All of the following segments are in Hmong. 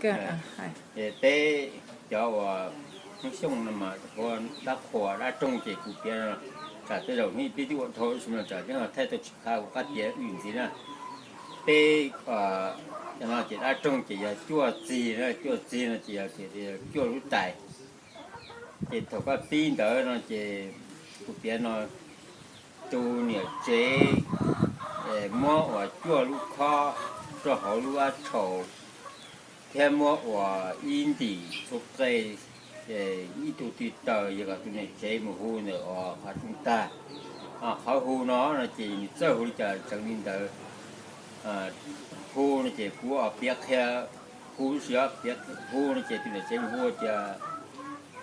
Ces peb cov uas Hmoob Xyooj no mas ua dab qhuas dab roog ces kuv piav no, tsam tej zaum hnub peb twb ua dhau ib sim no tsam peb ho thaij tau tsis khov kuv qab piav wb ntxiv na. Peb no ces dab roog ces yog cuaj txig na, cuaj txig no ces yog tias cuaj lub tais. Ces thaum koj pib ntawd no ces kuv piav no, tus niam tsev muab uas cuaj lub khob rau hauv lub vab tshaus thiab muab uas ib ntim txhua qe, ib tug tw taws, yog kom tus niam tsev mus hu ntawm uas qhov rooj tag. Qhov hu no no ces nws txawj hu li cas tseev li ntawd. Hu no ces kuv piav qhia, kuv lub siab piav hu no ces tus niam tsev hu tias,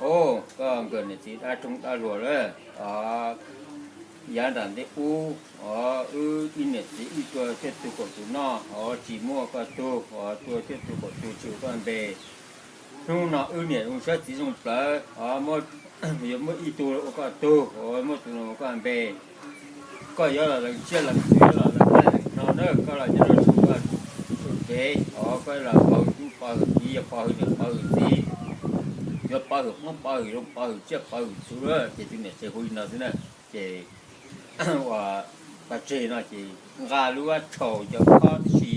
o, koj nkawm niam txiv dab roog dab luag lawm os. Yav nram ntej ub os, wb ib niam txiv wb tua cuaj tug kaum tus noj os, tsis muaj koj tug os, tua cuaj tug kaum tug tsis ua koj npe. Hnub no wb niam zoo siab txiv zoo plawv os, yuav muab ib tug ua koj tug os, muab tus no ua koj npe. Koj yuav los lees tsiaj lees txhu, yuav los lees noj lees hno na, koj los nyob rau saum koj tsev os, koj los pov hwm tub pov hwm kiv, yuav pov hwm niam pov hwm txiv, yuav pov hwm qoob pov hwm loo, pov hwm tsiaj pov hwm txhu lawm. Ces tus niam tsev hu li no xwb na. Ces uas pov tseg no ces nqa lub vab tshaus cov khob tib si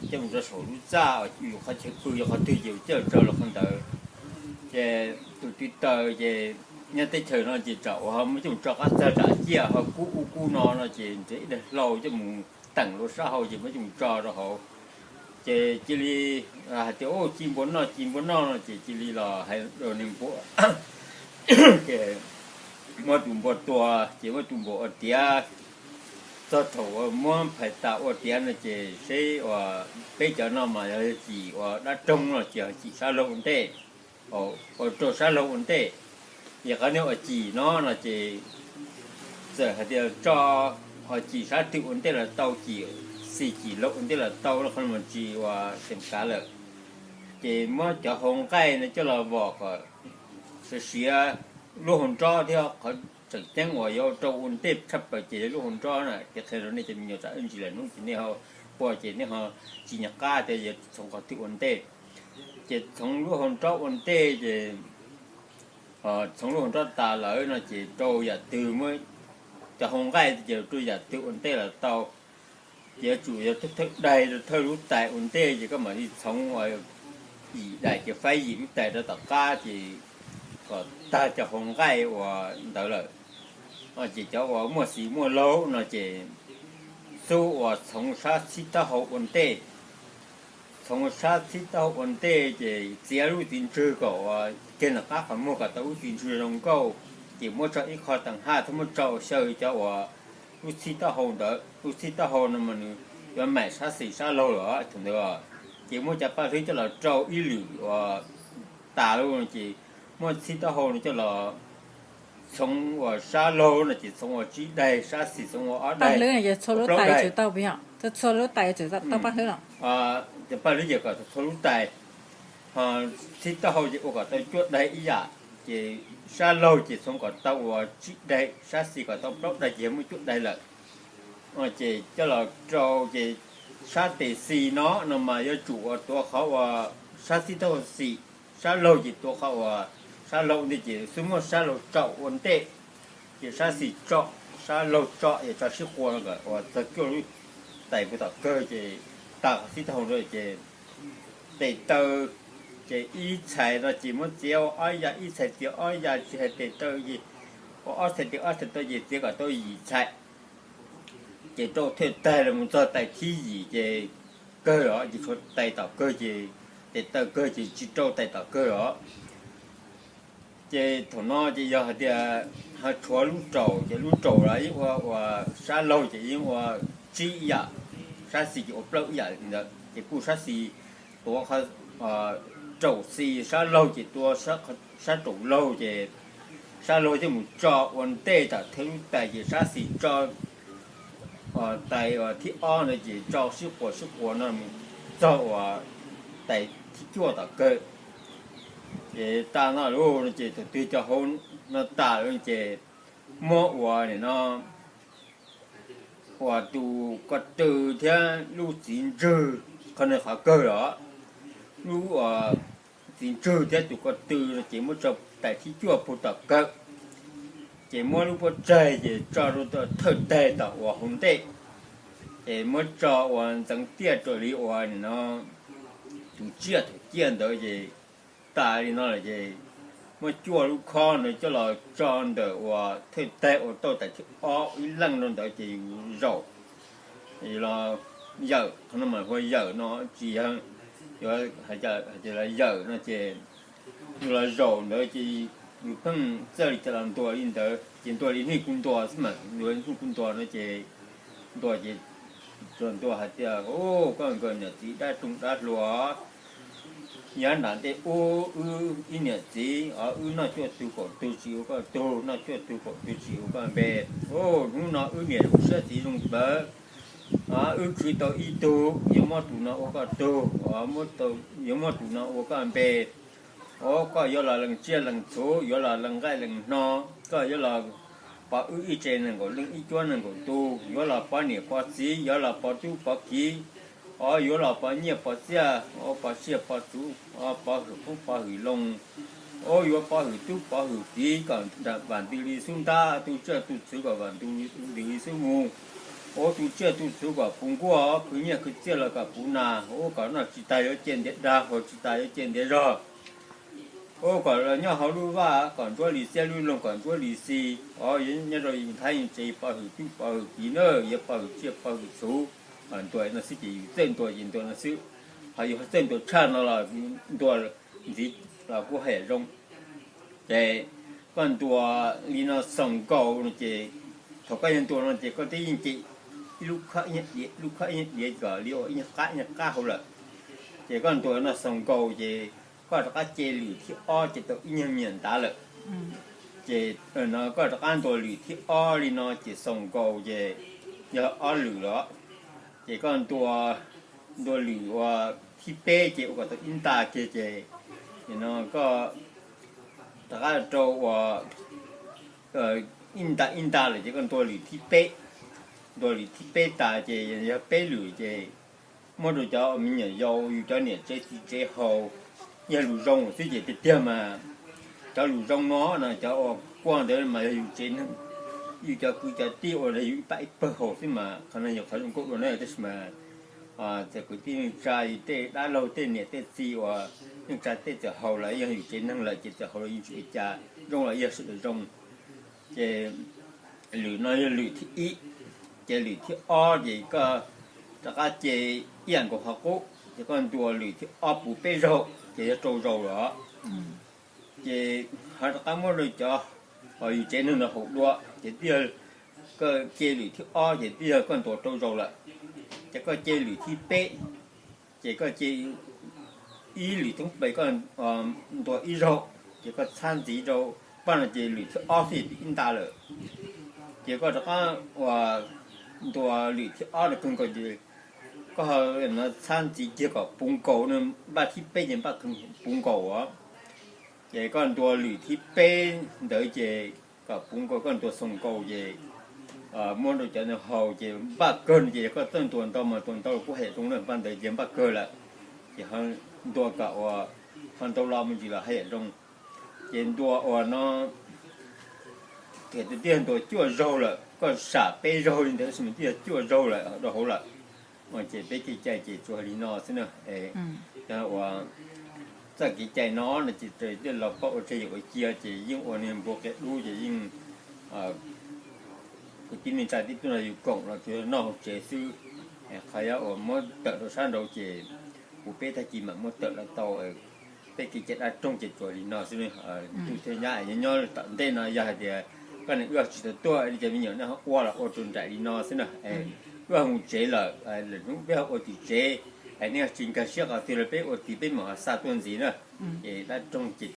coj mus rau saum lub txaj, yus qhov chaw pw yog qhov twg ces coj tso los qhov ntawd. Ces tus tw taws ces nyob teb chaws no ces tsam uas ho muaj coj mus tso qab txag tsam ciaj ho kub ub kub no no ces nrhiav ib daim hlau coj mus teem rau sab hauv ces muab coj mus tso rau hauv. Ces cia li hais tias, o, ci npua noj, ci npua noj no ces cia li los hais rau niag npua, ces muab tus npua tua, ces muab tus npua ua tiav. Txog thaum uas muab phais tas ua tiav no ces seb uas peb cov no mas yog cim uas dab roog no ces ho cim sab laug ua ntej, ua rau sab laug ua ntej. Yog qhov niag uas cim no no ces txawm hais tias tso, ho cim sab twg ua ntej los tau, cim xis cim laug ua ntej los tau, qhov no mas tsis ua teem kav lawm. Ces muab cov hau nqaij no coj los vom kom siav siav lub hau nrob thiab. Qhov tseem ceeb uas yuav rau ua ntej tshaj plaws ces lub hau nrob na, ces qhia rau nej cov me nyuam tsam ib ntsis lawm hnub ces nej ho ua ces nej ho tsis nco qab tias yuav txhoov qhov twg ua ntej. Ces txhoov lub hau nrob ua ntej ces txhoov lub hau nrob tas lawm no ces rau yam twg muab cov hau nqaij ces rau yam twg ua ntej los tau. Ces yuav tsum yog thawj daim rau thawj lub tais ua ntej ces koj mam li txhoov uas yim daim ces faib yim lub tais rau tom qab ces kom tag cov hau nqaij uas ntawd lawm. Ces cov uas muaj xis muaj laug no ces xub uas txhoov sab txhib taub hau ua ntej. Txhoov sab txhib taub hau ua ntej ces txiav lub txiv ntswg kom uas kiag nram qab qhov muag kom tau lub txiv ntswg zoo nkauj, ces muab tso ib qho teem haj thiab muab tso xyaw cov uas lub txhib taub hau ntawd. Lub txhib taub hau no mas nws yuav maim sab xis sab laug lawm thaum ntawd. Ces muab cov paj hlwb coj los rau ib lwm uas tas lawm ces muab txhib taub hau no coj los txhoov uas sab laug no ces txhoov uas tsib daim, sab xis txhoov uas ob daim, txhua lub tais tau paj hlwb los. Cov paj hlwb ces kom txhua lub tais, ho txhib taub hau ces ua kom tau cuaj daim ib yam, ces sab laug ces txhoov kom tau uas tsib daim, sab xis kom tau plaub daim ces yog muaj cuaj daim lawm. Ces coj los rau ces sab tes xis no no mas yuav tsum uas tuav qhov uas sab txhib taub hau xis, sab laug ces tuav qhov uas sab laug ua ntej ces xub muab sab laug tso ua ntej, ces sab xis tso, sab laug tso es tso sib quas no kom uas txog cuaj lub tais puag tom kawg ces tag qhov txhib taub hau ntawd ces tes taw ces ib txhais no ces muab txiav ua ob yam, ib txhais txiav ob yam, tsis hais tes taw ces ua ob txhais tes ob txhais taw ces txiav kom tau yim txhais. Ces rau thawj tais los mus txog tais thib yim ces kawg os, ces tshuav tais tom kawg ces tes taw kawg ces tsis rau tais tom kawg os. Ces thaum no ces yog hais tias ho tshuav lub raum, ces lub raum los yeej ua, ua sab laug ces yeej ua tsib ib yam, sab xis ces ua plaub ib yam li ntawd, ces kuj sab xis tuav qhov raum xis, sab laug ces tua sab raum laug ces sab laug coj mus tso ua ntej tom thawj lub tais ces sab xis tso tais thib ob ntawd ces tso sib quas sib quas no mus txog uas tais thib cuaj tom kawg. Ces tag no lauj no ces thaum twg cov hau no tas lawm ces muab ua nim no uas tus ko tw thiab lub txiv ntswg, qhov no qhov kawg los. lub uas txiv ntswg thiab tus ko tw no ces muab tso tais thib cuaj puag tom kawg, ces muab lub pob tsaig ces tso rau thawj taig tom uas hauv ntej, ces muab tso uas ntxeev tiaj raws li uas no tus tsiaj thaum ciaj ntawd ces tas li no lawm ces muab cuaj lub khob ntawd coj los tso ntawm uas thawj taig uas tau tais thib ob ib leej rau ntawd ces yus zaum los yawm, qhov no mas hu ua yawm no tsis yog yuav hais tias los yawm no ces yus los zaum ntawd ces yus pheej txawj li cas los ntuas li ntawd ces ntuas li hnub kuv ntuas xwb mas, ntuas li hnub kuv ntuas no ces ntuas ces tsuas ntuas hais tias, Koj nkawd niam txiv dab roog dab hluas, yav nram ntej ub wb ib niam txiv os, wb noj cuaj tug kaum tug tsis ua koj tug, noj cuaj tug kaum tug tsis ua koj npe. Hnub no wb niam zoo siab txiv zoo plawv, wb khwv tau ib tug, yuav muab tus no ua koj tug, yuav muab tus no ua koj npe. Os, koj yuav los lees tsiaj lees txhu, yuav los lees nqaij lees hno, koj yuav los pov wb ib tsev nees nkaum leej ib cuab nees nkaum tus, yuav los pov niam pov txiv, yuav los pov tub pov kiv, os, yuav los pov nyiaj pov txiaj, os, pov tsiaj pov txhu, os, pov hwm qoob pov hwm loo, os, yuav pov hwm tub pov hwm kiv kom vam ntws li xub ntab, tu tsiaj tu txhu kom vam ntws li xub mus, os, tu tsiaj tu txhu kom puv nkuaj, khwv nyiaj khwv txiaj los kom puv nas, os, kom noj tsis tag yuav cia ntiav dag, haus tsis tag yuav cia ntiav zog. Os, kom los nyob hauv lub vaj kom ntsuab li xiab, lub loog kom ntsuab li xi. Os, yuav nyob rau yeej thab yeej tsev pov hwm tub pov hwm kiv na, yuav pov hwm tsiaj pov hwm txhu. Ntuas no xwb ces yus txawj ntuas ces ntuas no xwb, ho yus txawj ntuas tshaj no los ntuas ntxiv los kuj haj yam zoo. Ces koj ntuas li no xaus nkaus no ces thaum koj yuav ntuas no ces koj twb yeej ce ib lub khob ib nyuag diav, lub khob ib nyuag diav kom li ua ib nyuag qab ib nyuag qab hauv lawm. Ces koj ntuas no xaus nkaus ces koj rov qab ce lwm thib ob ces tau ib nyuag me nyuam ntav lawm. Ces no koj rov qab ntuas lwm thib ob li no ces xaus nkaus ces yog ob lwm los. Ces koj ntuas, ntuas lwm uas thib peb ces ua kom tau ib nta kiag ces no koj rov qab rau uas ib nta ib nta lawm ces koj ntuas lwm thib peb. Ntuas lwm thib peb tas ces yog peb lwm ces muab rau cov me nyuam yaus, yus cov niam tsev txiv tsev haus. Yog lus zoo xwb ces tiag tiag mas cov lus zoo no no cov uas kuaj ntawd mas yog yus tsev neeg, yus cov kwv cov tij ua yus ib pab ib pawg haus xwb mas qhov no yog qhov zoo nkauj dua na. Tab sis mas txawm kwv tij neej tsa, tej dab laug tej niam tej txiv uas neej tsa tej txawm haus los yog yus tsev neeg lawm ces txawm haus los yeej tsis ua cas, zoo los yog sawv daws zoo. Ces lwm no yog lwm thib ib. Ces lwm thib ob ces koj rov qab ce ib yam nkaus qhov qub ces koj ntuas lwm thib ob puv peb zaug ces yog rau zaus lawm. Ces ho rov qab muab rau cov uas yus tsev neeg no haus dua ces twb yog, koj ce lwm thib ob ces twb yog koj ntuas rau zaus lawm. Ces koj ce lwm thib peb, ces koj ce ib lwm thoob plaws koj ntuas ib zaug, ces koj txhab ntxiv rau paj no ces lwm thib ob xwb twb ib nta lawm. Ces koj rov qab uas ntuas lwm thib ob no kawg nkaus ces koj ho txhab ntxiv kiag kom puv nkaus, npaj thib peb ces npaj puv nkaus os. Ces koj ntuas lwm thib peb ntawd ces kom puv nkaus, koj ntuas xaus nkaus ces muab rau cov ntawd haus ces npaj kawg no ces yog koj txawj ntuas ntau mas ntuas ntau los kuj haj yam zoo na, npaj ntawd ces npaj kawg lawm. Ces ntuas kom uas ho ntau los me ntsis los haj yam zoo. Ces ntuas uas no tiam tiag ntuas cuaj zaug lawm, koj sam peb zaug li ntawd tab sis mas twb yog cuaj zaug lawm rau hauv lawm. Ces peb kev cai ces tsuas li no xwb na. Yog uas txoj kev cai no no ces raws tej laus paub ua tseg yawm ua cia ces yeej ua niag npua qia dub ces yeej kwv tij neej tsa tib tug no yus koom los tsuas yog noj hauv tsev xwb. Qhov yog uas muab tawm rau sab nraud ces kuv peb tag kis mam muab tawm los tau. Peb kev cai dab roog ces tsuas li no xwb. Ntuj thiab nyab nyob nyob tom ntej no yog hais tias koj niam wb tsis tau tuaj li ces me nyuam nej ho ua los ua rau nraim li no xwb na. Wb ho mus tsev lawm, lwm hnub peb ho ua tim tsev, es nej tsis nkag siab qhov twg los peb ua tim peb mam ho xa tuaj ntxiv na. Ces dab roog ces